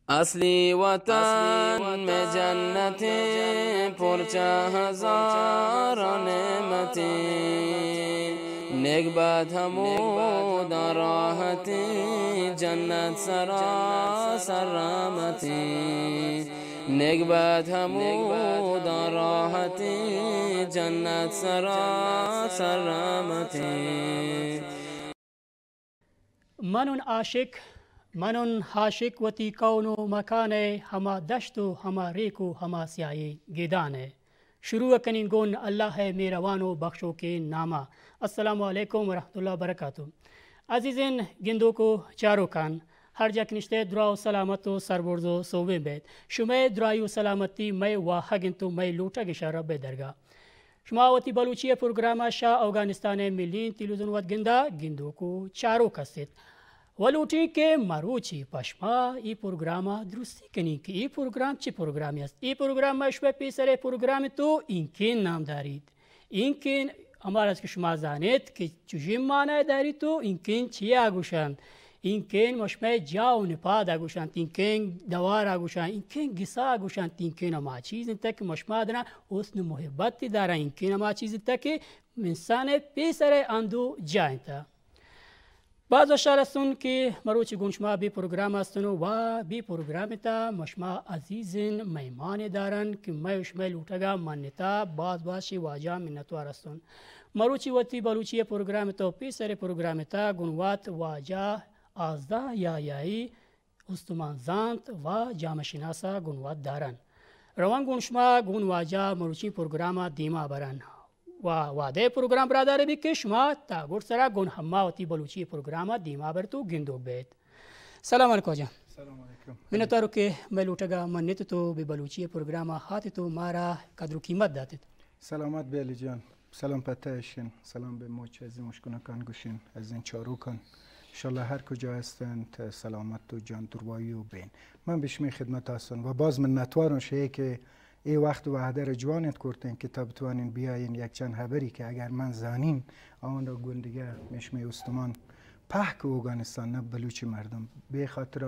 اصلی وطن مئے جنتیں، پرچہ ہزاراں نعمتیں، نگبت ہموداں راحتیں، جنت سراسر رحمتیں، نگبت ہموداں راحتیں، جنت سراسر رحمتیں۔ من اوں عاشق، من اوں عاشق وتی کون و مکان ءِ، ہما دشت و ہما ریک و ہما سیاہیں گدان ءِ۔ شروع کنیں گوں اللہ ءِ مہروان و بخشوکیں نام ءَ۔ السلام علیکم ورحمۃ اللہ وبرکاتہ۔ عزیزیں گندوک و چاروکاں، ہر جا کہ نشتئے دراہ و سلامت و سربرز و سوبین بیت۔ شمئے دراہی و سلامتی مئے واہگ انت و مئے لوٹگ اش رب ءِ درگاہ۔ شما وتی بلوچی ءِ پروگرام ءَ شہ اوگانستان ءِ ملیں تلویزیون وت گندا گندوک و چاروک ہستیت۔ و لوٹیں کہ مروچی پہ شما اے پروگرام ءَ درستی کنیں کہ اے پروگرام چی پروگرامے است۔ اے پروگرام مئے شمئے پیسر ءِ پروگرام انت و اینکین نام داریت۔ اینکین ہما راز کہ شما زانیت کہ چوشیں معنی داریت و اینکین چیا گوشنت۔ اینکین مشمئے جاہ و نپاد ءَ گوشنت، اینکین دوار ءَ گوشنت، اینکین گسا ءَ گوشنت، اینکین ہما چیز انت کہ مشما درا حسن و محبت دارا، اینکین ہما چیز انت کہ انسان ءِ پیسر ءِ اندو جاہ انت۔ باز وشحال ہستون کہ مروچی گون شما بے پروگرام ہستن و بے پروگرام تا مشما عزیزین مہمان دارن کہ مئے و شمئے لوٹگا منتا باز باز شی واجہ منتوار ہستون۔ مروچی وتی بلوچی ءِ پروگرام تو پیسر پروگرام تا گون وت واجہ آزدہ یحیائی استمان زانت و جامعہ شناسا گون وت دارن۔ روان گون شما گون واجہ مروچی پروگراما دیما برن۔ و وعدہ پروگرام برادر بی کہ شما تا گڈ سرا گون ہما وتی بلوچی پروگراما دیما برت و گندوک بیت۔ سلام علیکم واجہ۔ سلام علیکم۔ منتوار کہ مئے لوٹگا منت تو بے بلوچی پروگراما ہات تو مارا قدر و قیمت داتت۔ سلامت بے علی جان۔ سلام پہ تہ اشین، سلام بہ مچ عزیزین مشکنکان گوشین، عزیزین چاروکان۔ انشاءاللہ ہر کجا ہستنت، سلامت و جان دروائی و بین۔ من بہ شمئے خدمت ہستن و باز منتوارم شہ کہ اے وخت و وہدہ را جوان انت کرتین کہ تا بتوانین بیاین یک چند ہبری کہ اگر من زانین، آن را گون دگہ مئے شمئے استمان پہک اوگانستان نہ بلوچی مردم، بے خاطر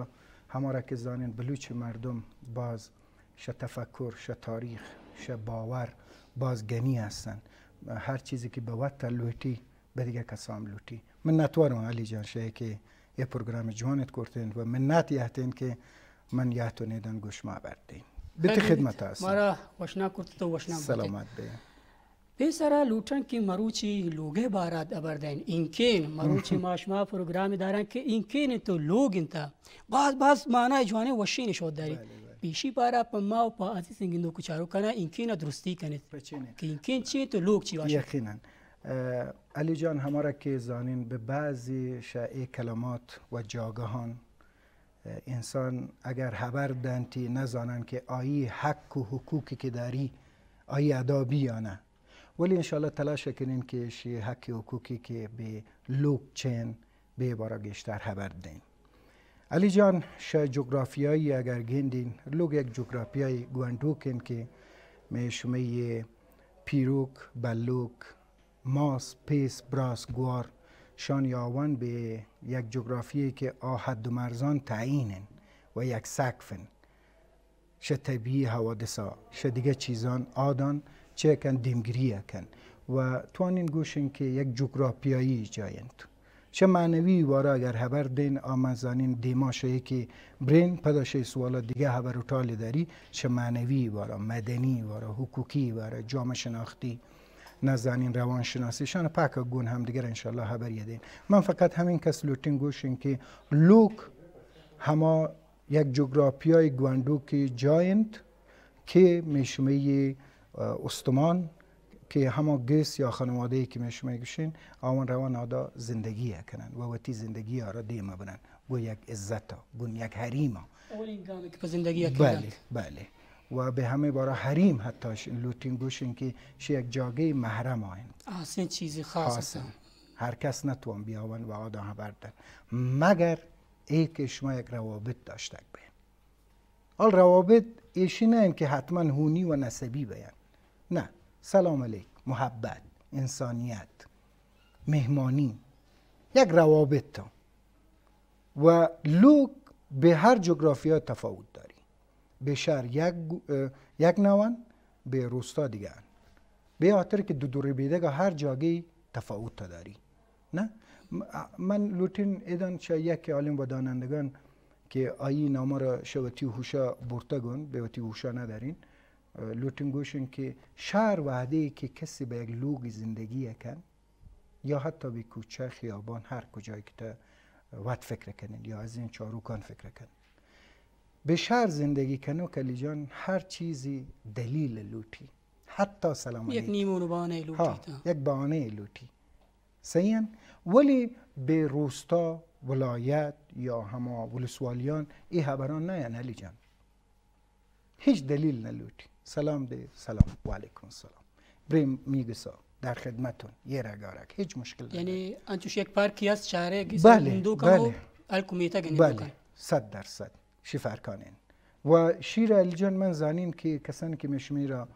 ہمارا کہ زانین بلوچی مردم باز شہ تفکر، شہ تاریخ، شہ باور باز گنی ہستن۔ ہر چیزی کہ بہ وت لوٹی، بہ دگہ کسام لوٹی۔ منتوارم علی جان شہ کہ اے پروگرام جوان ات کرتین و منت یہتین کہ من یہت و نیدان گوش ما بردین۔ بہ تہ خیر بیت۔ خدمت ہستن۔ مارا وشنام کرت تو وشنام بیت۔ سلامت بے۔ پیسرا لوٹن کہ مروچی لوگے بارات ہبر دین۔ اینکین مروچی ما شما پروگرام دارن کہ اینکین تو لوگ انت۔ باز باز معنی جوانیں وشین شود داری۔ بلے، بلے۔ پیشی بارا پہ ما و پہ عزیزین گندوک و چاروکانا اینکین درستی کنیت۔ پچینے۔ کہ اینکین چی تو لوگ چی باشد؟ یقیناً۔ اه، علی جان ہمارا کہ زانین بہ بعضی شہ اے کلمات و جاگہان، اه، انسان اگر ہبر دنتی نزانن کہ آئی حق و حقوقی کہ داری، آئی ادا بی یا نہ۔ ولی انشاءاللہ تلاش کنین کہ شی حق و حقوقی کہ بہ لوگ چین، بہ بارا گیشتر ہبر دین۔ علی جان، شہ جغرافیائی اگر گندین، لوگ یک جغرافیائی گونڈوکین کہ مئے شمئے پیروک، بلوک، ماس، پیس، براس، گوار، شان یاون بہ یک جغرافیائی کہ آ حد و مرزان تعیین انت و یک سقف انت۔ شہ طبیعی حوادثا، شہ دگہ چیزان آدان چہ کن دیمگری کن و توانین گوشن کہ یک جغرافیائی جای انت۔ شہ معنوی وارا اگر ہبر دین، آ من زانین دیما شہ کہ برین، پدا شہ سوالا دگہ ہبر و ٹال داری، شہ معنوی وارا، مدنی وارا، حقوقی وارا، جامعہ شناختی، نزانین روان شناسی، شان پاک گون ہم دگر انشاءاللہ ہبر یدین۔ من فقط ہمین کس لوٹین گوشن کہ لوک ہما یک جغرافیای گونڈوکے جای انت کہ مئے شمئے، اه، استمان کہ ہما گس یا خانوادہ‌ای کہ مئے شمئے گشین، آوان روان آدا زندگی کنن و وتی زندگی آرا دیم برن، گو یک عزتا، گون یک حریما۔ اولین گامی کہ پہ زندگی کنن۔ بلے، بلے۔ و بہ ہمے بارا حریم حتی ش-، لوٹین گوشین کہ شی یک جاگہ‌ای محرم آ انت۔ خاصیں چیزی خاص خاص انت۔ انت۔ ہر کس نتوان بیاون و آدا ہبر دن۔ مگر اے کہ شما یک روابط داشتگ بین۔ آل روابط ایشی نہ انت کہ حتماً ہونی و نسبی بیان۔ نہ، سلام علیک، محبت، انسانیت، مہمانی، یک روابط تا۔ و لوگ به هر جغرافیا تفاوت داری. به شهر یک گو-، اه، یک نوان، به روستا دیگه ان. به خاطر که دو دور بیدگا هر جاگه‌ای تفاوت داری. نه؟ م-، من لوٹین ایدان چه یک عالم و دانندگان که آیی نامه را شوتی هوشا برتگون، به وتی هوشا ندارین. اه، لوٹین گوشن که شهر وهدی که کسی به یک لوگی زندگی کن، یا حتی به کوچه، خیابان، هر کجایی که تا وت فکر کنین یا از این چاروکان فکر کنین، به شهر زندگی کنو کلی جان، هر چیزی دلیل لوٹی، حتی سلام یک علیک. نیمون بهانه لوٹی ها، تا. یک بهانه لوٹی. صحیح ان؟ ولی به روستا، ولایت یا هما ولسوالیان ای خبران نه ان علی جان. هیچ دلیل نلوٹی. سلام دے، سلام، وعلیکم السلام. بریم میگسا، در خدمتون، یه رگارک، هیچ مشکل نداره. یعنی انچوش یک پارکی است، شهره گیسا بله، گندو کن و بله. الکو میتا گنی بله، دوکن. صد درصد. شی فرقانین. و شیر علی جان من زانین که کسانی که می شمی را،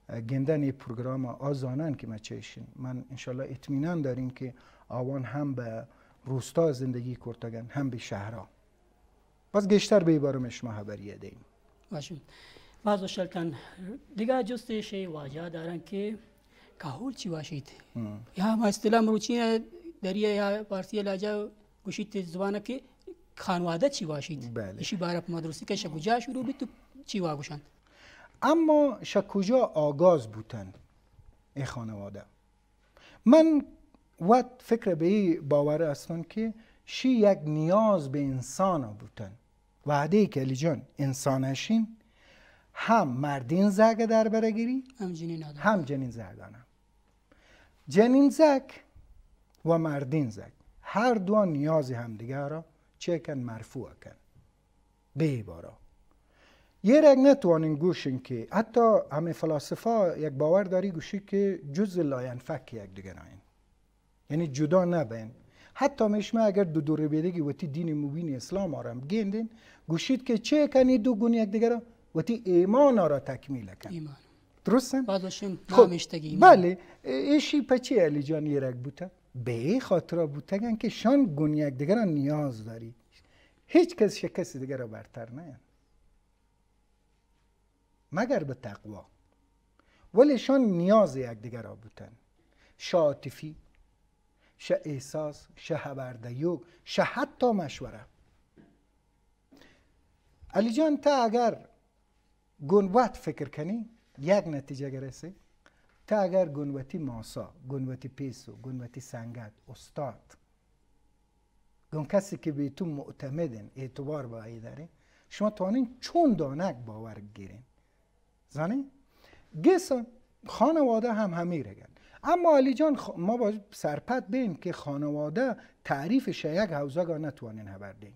اه، گندن ای پروگرام آ زانن که ما چه ایشین. من انشالله اطمینان دارین که آوان هم به روستا زندگی کرتگن، هم به شهرها. بس گیشتر به بارم شما خبری دیم. باشه. باز وشلتن. دیگه جست شی واجه دارن که کهول چی واشیت؟ هم. یا ما اصطلاح مروچی دریه یا فارسی لهجه گوشیت زبانه که خانواده چی واشیت؟ بله. ایشی باره په مدرسه که شه کجا شروع بیت و چی واگوشند؟ اما شه کجا آغاز بوتن ای خانواده؟ من وت فکر به ای باور هستم که شی یک نیاز به انسان بوتن. وهدی که علی جان انسان اشین، هم مردین زگ در برگیری، هم جنین آدم. هم جنین زگانه. جنین زگ و مردین زگ هر دو نیاز همدیگر را چه کن؟ مرفوع کن. به بارا. یه رگ نتوانین گوشین که حتی همه فلاسفه یک باور داری گوشی که جزء لاینفک یک دیگر آین. یعنی جدا نبین. حتی می شما اگر دو دور بیدگی وتی دین مبین اسلام آرم گندین، گوشید که چه کنی دو گون یک دیگر وتی ایمان را تکمیل کن. ایمان. درستن؟ باز وشین خب، نامشتگی ایمان. بله، ای-، ایشی پچی علی جان یه رگ بوته؟ به ای خاطر بوتگن که شان گون یک دیگر نیاز داری. هیچ کس شه کسی دیگر را برتر نه، مگر به تقوا. ولی شان نیاز یک دیگر را بوتن. شه عاطفی، شه احساس، شه خبر دیوک، شه حتی مشوره. علی جان، تا اگر گون وت فکر کنی، یک نتیجه گرسی. تا اگر گون وتی ماسا، گون وتی پیسو، گون وتی سنگت، استاد، گون کسی که به تو معتمدن، اعتبار به ای دارین، شما توانین چون دانک باور گیرین. زانین؟ گس خانواده هم همی رگن. اما علی جان، خ-، ما باید سرپد بین که خانواده تعریف شه یک حوزه گا نتوانین خبر دین.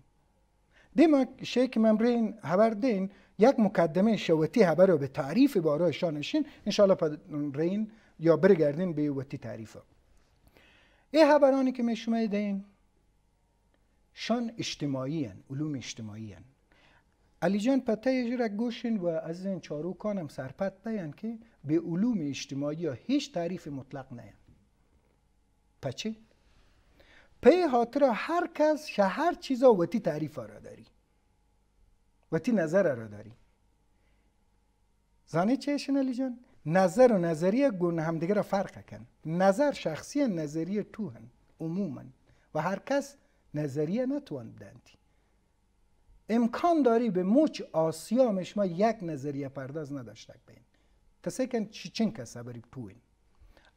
دیما شی که من برین خبر دین، یک مقدمه شوتی خبر رو به تعریف بارا شان اشین، انشاءالله پد رین یا برگردین به وتی تعریف. ای خبرانی که می شما دین، شان اجتماعی هن، علوم اجتماعی هن. علی جان پته یه جرا گوشین و از این چاروکانم سرپد بیان که به علوم اجتماعی ها هیچ تعریف مطلق نیان. پچی؟ پی خاطر هر کس شه هر چیزا وتی تعریف را داری، وتی نظر را داری. زانی چه اشن علی جان؟ نظر و نظریه گون همدیگه را فرق کن. نظر شخصی هن، نظریه تو هن، عموماً. و هر کس نظریه نتوان بدنتی. امکان داری به مچ آسیا می شما یک نظریه پرداز نداشتگ بین. تسه کن چی چنکس خبری تو هن.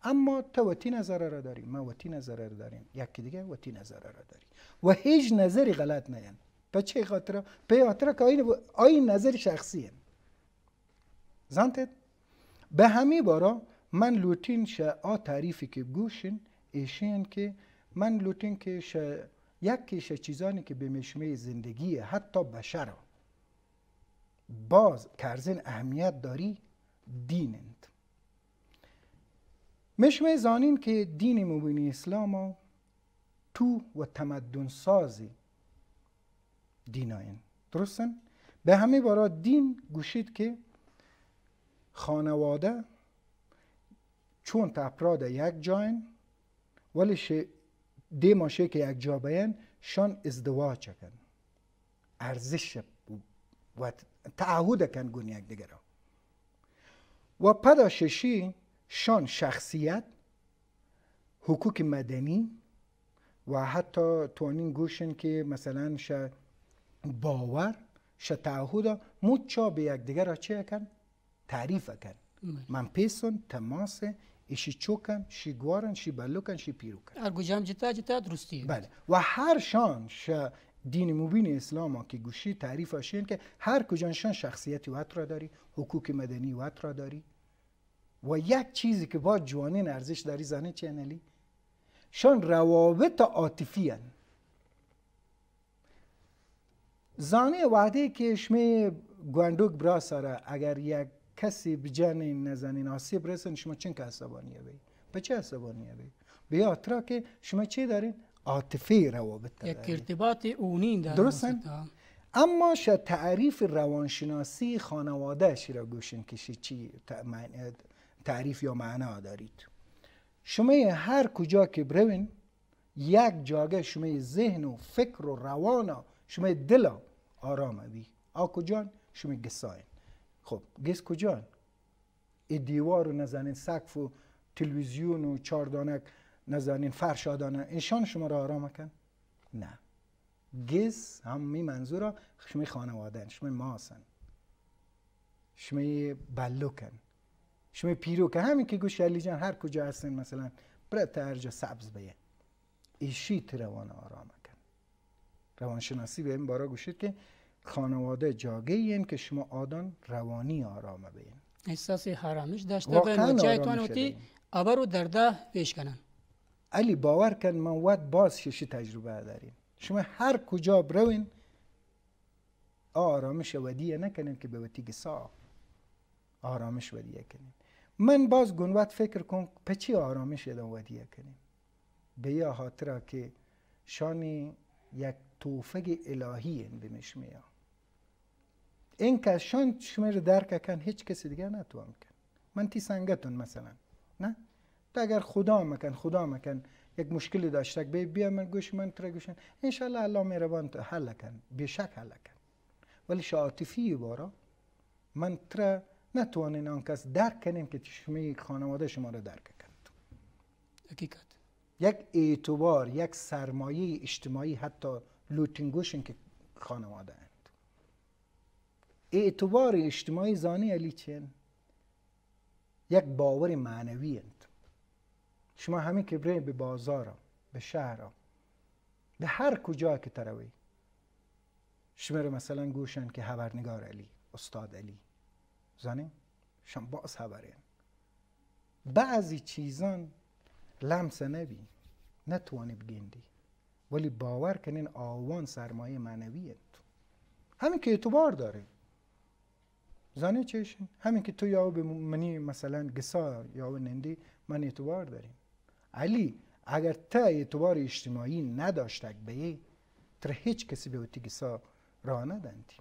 اما تو وتی نظر را داری، من وتی نظر را داریم، یکی دیگه وتی نظر را داری. و هیچ نظری غلط نیان. په چه خاطر؟ په خاطر که آین، آین نظر شخصی هن. زانتت؟ به همی بارا من لوٹین شه آ تعریفی که گوشین، ایشین که من لوٹین که شه یکی شه چیزانی که به می شمه زندگی حتی بشر باز کرزین اهمیت داری، دین انت. می شمه زانین که دین مبین اسلام تو و تمدن سازی دیناین. درستن؟ به همی بارا دین گوشید که خانواده چون تا افراد یک جاین، ولی شه-، دیما شه که یک جا بین، شان ازدواج کن. ارزش و تعهد کن گون یک دگرا. و پدا ششی شان شخصیت، حقوق مدنی و حتی توانین گوشن که مثلاً ش باور، ش تعهد، مچا به یک دگرا چه کن؟ تعریف کن. بله. من پیسن، تماس، ایشی چوکن، شی گوارن، شی بلوکن، شی پیروکن. هر کجام جتا جتا درستی. بله. و هر شان ش دین مبین اسلام که گوشی تعریف شین که هر کجان شان شخصیتی وت را داری، حقوق مدنی وت را داری. و یک چیزی که با جوانین ارزش داری زنه چه انلی؟ شان روابط عاطفی هن. زانه وعده که شمی گوانڈوک برا سره اگر یک کسی بجنین نزنین آسیب رسن، شما چنکه عصبانی بی؟ په چه عصبانی بی؟ به خاطر که شما چه دارین؟ عاطفی روابط یک دارین. ارتباط اونین دارین درستن؟ وسط. اما ش تعریف روانشناسی خانواده شی را گوشن که شی چی ت-، معنی، تعریف یا معنا دارید. شما هر کجا که بروین، یک جاگه شمئے ذهن و فکر و روان، شمئے دل آرام بی. آ کجان؟ شمئے گسائن. خب، گس کجان؟ ای دیوار و نزانین سقف و تلویزیون و چاردانک نزانین فرش آدانه، ایشان شما را آرام کن؟ نه. گس هم می منظورا شمئے خانواده‌ن، شمئے ماسن. شمئے بلوکن، شمئے پیروکن، همین که گوشی علی جان هر کجا هستین، مثلاً برت هر جا سبز بیه، ایشی تی روان آرام کن. روانشناسی به این بارا گوشید که خانواده جاگه‌ای هن که شما آدان روانی آرام بین. احساس آرامش داشته واقعاً بین و جای آرامش توان وتی دین. ابر و درده پیش کنن. علی باور کن من وت باز ششی تجربه دارین. شما هر کجا بروین، آ آرامش ودیه نکنین که به وتی گسا آرامش ودیه کنین. من باز گون وت فکر کن په چی آرامش ادان ودیه کنین. به یا خاطرا که شانی یک توفق الهی ان به مشمیا. این که شان شمیر درک کن هیچ کسی دیگه نتوان کن. من تی سنگتون مثلاً. نه؟ تو اگر خدا مکن، خدا مکن، یک مشکلی داشتگ، بی-، بیا من گوش، من ترا گوشن، انشاءالله الله مهربان تو حل کن، بیشک حل کن. ولی ش عاطفی بارا من ترا نتوانین آن کس درک کنین که شمی خانواده شما را درک کند. حقیقت. یک اعتبار، یک سرمایهٔ اجتماعی، حتی لوٹین گوشن که خانواده انت. اعتبار اجتماعی زانی علی چین؟ یک باور معنوی انت. شما همین که برین به بازارا، به شهرا، به هر کجا که تروی، شما رو مثلاً گوشن که خبرنگار علی، استاد علی، زانین؟ شما باز خبرین. بعضی چیزان لمس نبی، نتوانی بگندی، ولی باور کنین آوان سرمایهٔ معنوی انت. همین که اعتبار داره. زانه چیش؟ همین که تو یاو به منی مثلاً گسا یاو نندی، من اعتبار داریم. علی، اگر تا اعتبار اجتماعی نداشتگ بهی، تر هیچ کسی به وتی گسا راه ندنتی.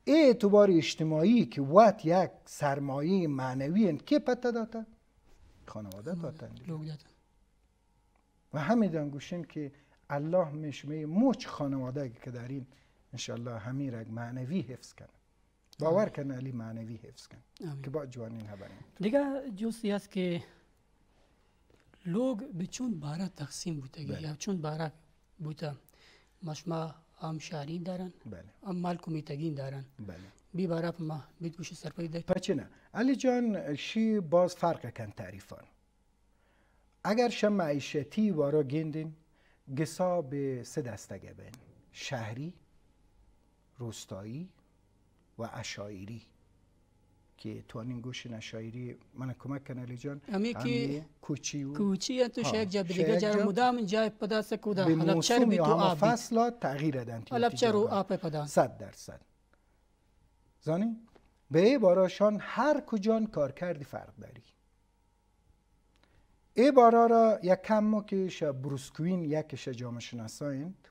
ای اعتبار اجتماعی که وقت یک سرمایهٔ معنوی انت، که پتا داتا؟ خانواده داتن. لوگ داتن. و همیدان گوشین که الله می شمی موچ خانواده که دارین، انشاءالله همی رگ معنوی حفظ کن. باور کن علی معنوی حفظ کن. آمین. که با جوانین خبرین. دیگه جستی است که لوگ به چون باره تقسیم بوتگی یا چون باره بوتا؟ ما شما هم شهرین دارن، بله. هم مال کمیتگین دارن. بله. بی باره پا ما بیت گوش سرپدی دارین. پچه نه؟ علی جان، شی باز فرق کن تعریفان. اگر ش معیشتی وارا گندین، گسا به سه دسته گبین: شهری، روستایی و عشایری. که توانین گوشین عشایری، من کمک کن علی جان. همی که همی کوچی و کوچی انت و ها، شاید جا به دیگه جا مدام جای پدا سکودا. به حالا چر موسم بی یا تو همه آب بی. فصل تغییر دن تی حالا وتی چر و جاگا. آب پدا. صد درصد. زانی؟ به ای باراشان هر کجان کارکردی فرق داری. ای بارا را یک کم ما که ش بروس کوین یک ش جامعه شناسا انت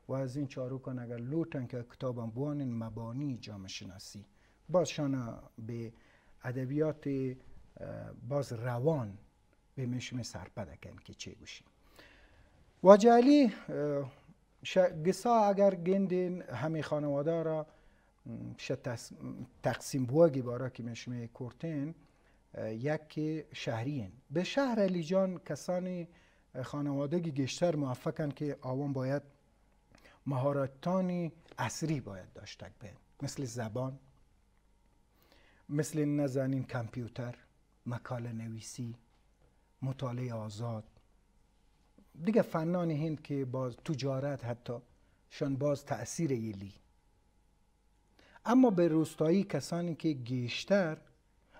و از این چاروکان اگر لوٹن که کتابم بوانن، مبانی جامعه شناسی، باز شان به ادبیات، اه، باز روان به مشم سرپد کن که چه گوشی. واجه علی، اه، ش-، گسا اگر گندین ہمے خانوادہ را، م، ش-، تس-، تقسیم بوگی بارا کہ من شمے کرتین، اه، یک کہ شہری ہیں۔ بہ شہر علی جان کسانی خانوادگی گیشتر موفقن کہ آوان باید مہارتانی عصری باید داشتگ بین، مثل زبان، مثل نزانین کمپیوتر، مقاله نویسی، مطالعه آزاد، دیگه فنانی هند که باز تجارت حتی شان باز تأثیر یلی. اما به روستایی کسانی که گیشتر،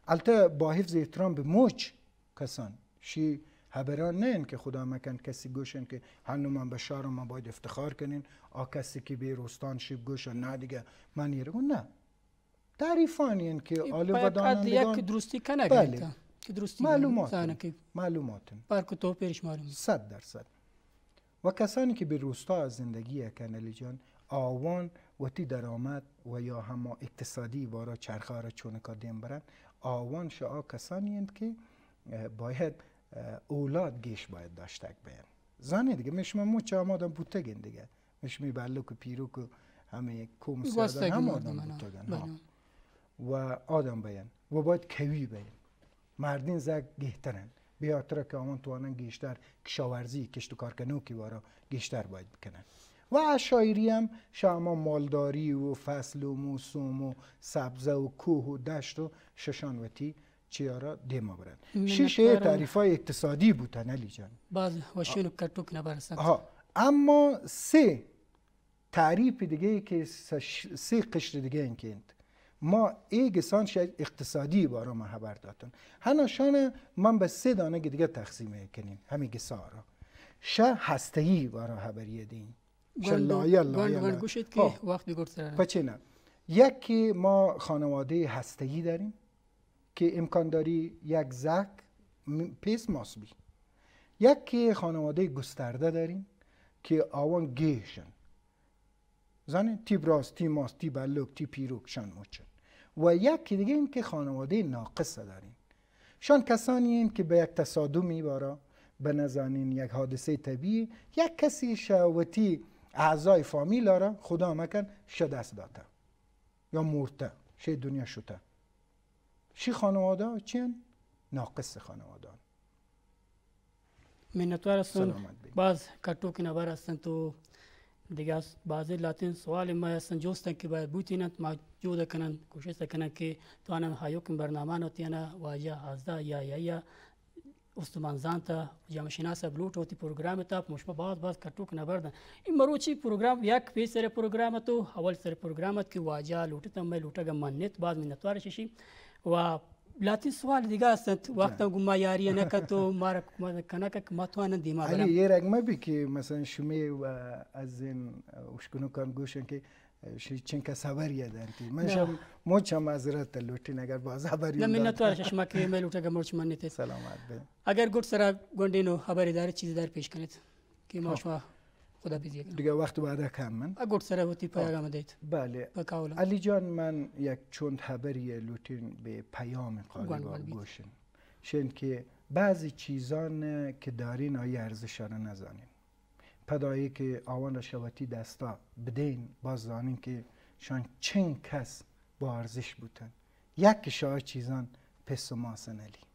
البته با حفظ احترام به مچ کسان، شی هبران نه انت که خدا مکن کسی گوشن که هنو من به شهرم من باید افتخار کنین، آ کسی که به روستان شی گوشن نه دیگه من یه نه. تعریفانی انت که ای آلو پاک ودانندگان یک درستی کنگ بله. انت که درستی معلومات زانه انت. که معلومات انت. پر کو تو پیرش معلوم. صد درصد. و کسانی که به روستا زندگی کن علی جان، آوان وتی درآمد و یا هما اقتصادی بارا چرخه را چونکا دیم برن، آوان شا آ کسانی انت که، اه، باید، اه، اولاد گیش باید داشتگ بین. زانه دیگه، می شما مچ آمادن بوتگین دیگه. مشمی بلوک و پیروک و همه کوم سیادان گوستگی هم مردم آدم من، بوتگن، ها. بله. و آدم بین. و باید کوی بین. مردین زگ گهترن. به خاطر که آوان توانن گیشتر کشاورزی، کشت و کار کنوکی وارا گیشتر باید بکنن. و عشایری هم شما مالداری و فصل و موسم و سبزه و کوه و دشت و ششان وتی چیارا دیما برن. منتوارم. شیشه تعریفای اقتصادی بوتن، علی جان. باز وشین و کٹوک نبرسن. ها، اما سه تعریف دیگه که س-، سه قشر دیگه انت. ما ای گسان شه اقتصادی بارا ما خبر داتن. هناشان من به سه دانه دیگه تقسیم کنیم، همی گسا را. شه هسته‌ای بارا خبریه دیم. گوند و، شلایه، گوند، لایه، گوند لایه. گوشید که ها. وقت بگرد سر. پچه نه؟ یکی ما خانواده هسته‌ای داریم که امکان داری یک زک م-، پیس ماس بی. یکی خانواده گسترده داریم که آوان گیشن. زانین، تی براس، تی ماس، تی بلوک، تی پیروک شان مچن. و یکی دیگه این که خانواده ناقص دارین. شان کسانی این که به یک تصادمی بارا، به نزانین یک حادثه طبیعی، یک کسی شوتی اعضای فامیل را خدا مکن شدست داته. یا مرته، شی دنیا شته. شی خانواده چین؟ ناقص خانواده. منتوار هستن. سلامت بی. باز کٹوکین خبر هستن تو دیگه است. بازی لاتین سوال ما هستن جوستن که باید بوتینن، ما جود کنن، کوشش کنن که توانن هایوکین برنامه نو تینا واجه هازده یا، یا، یا استمان زانتا، جامعه شناس بلوٹ ہوتی پروگرام تا، مشما باز، باز کٹوکین خبر دن. این مروچی پروگرام یک پیسر پروگرام تو، اول سر پروگرام ات که واجه لوٹتا، میں لوٹگا منت، باز منتوار ششی. و لاتین سوال دیگه هستند. جان. وقتا گو ما یاری نکت و ما را کمک نکت که ما توانن دیما برم. علی، یه رگ مبی که مثلا شمی و از این اشکنوکان گوشن که شی چنکس خبری دنتی. من نه. شم مچ هم معذرت لوٹین اگر باز خبری نه، من داد. نتوار شما که می لوٹگا مرچ من نیت. سلامت بی. اگر گوٹ سرا گونڈینو خبری داری چیزی داری پیش کنیت که ما خب. شما خدا پیزی کنم. دیگه وقت بعد کم من. ا گوٹ سرا وتی پیغام دیت. بله. بکاولا. علی جان، من یک چند خبری لوٹین به پیام قالبا گوشن. شین که بعضی چیزان که دارین آیی ارزش رو نزانین. پدا ای که آوان را شوتی دستا بدین، باز زانین که شان چنکس با ارزش بوتن. یک شای چیزان پس و ماسن علی.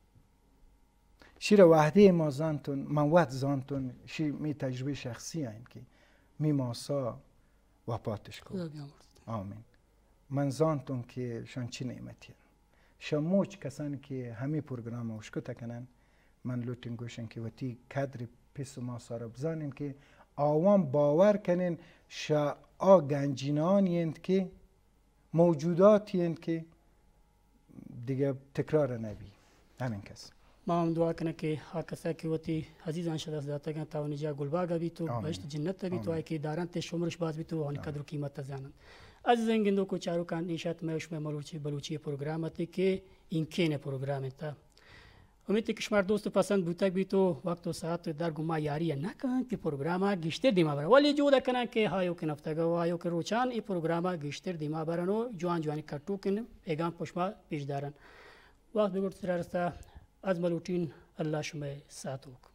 شیر وحدی ما زانتون، من وقت زانتون، شی می تجربه شخصی این که می ماسا وفاتش کو. خدا بیامرزد. آمین. من زانتون که شان چی نعمتی هن. شان موچ کسانی که همی پروگرام اشکتا کنن، من لوٹین گوشن که وتی قدر پس و ماسا را بزانین که آوان باور کنین شا آ گنجینانی انت که موجوداتی انت که دیگه تکرار نبی. همین کس. ما هم دعا کنه که ها کسا که وتی عزیزان شدست داتگن تا اونی جا گلباگ بیت و آمین. بهشت جنت بیت و آمین. آئی که دارنت شمرش باز بیت و آنی آمین. قدر و قیمت زانن. عزیزان گندوک و چاروکان، ایشات مئے و شمئے مروچی بلوچی پروگرام ات که اینکین پروگرام ات. امیت کہ شمار دوست و پسند بوتگ بیت و وقت و ساعت در گما یاری نہ کنت کہ پروگرام گیشتر دیما برن، ولی جہد کنن کہ آیوکیں ہفتگ و آیوکیں روچان اے پروگرام گیشتر دیما برن و جوان جوانی کٹوکیں پیغام پہ شما پیش دارن۔ وقت بگڑت سرا رستا، از ملوٹین اللہ شمئے ساتوک۔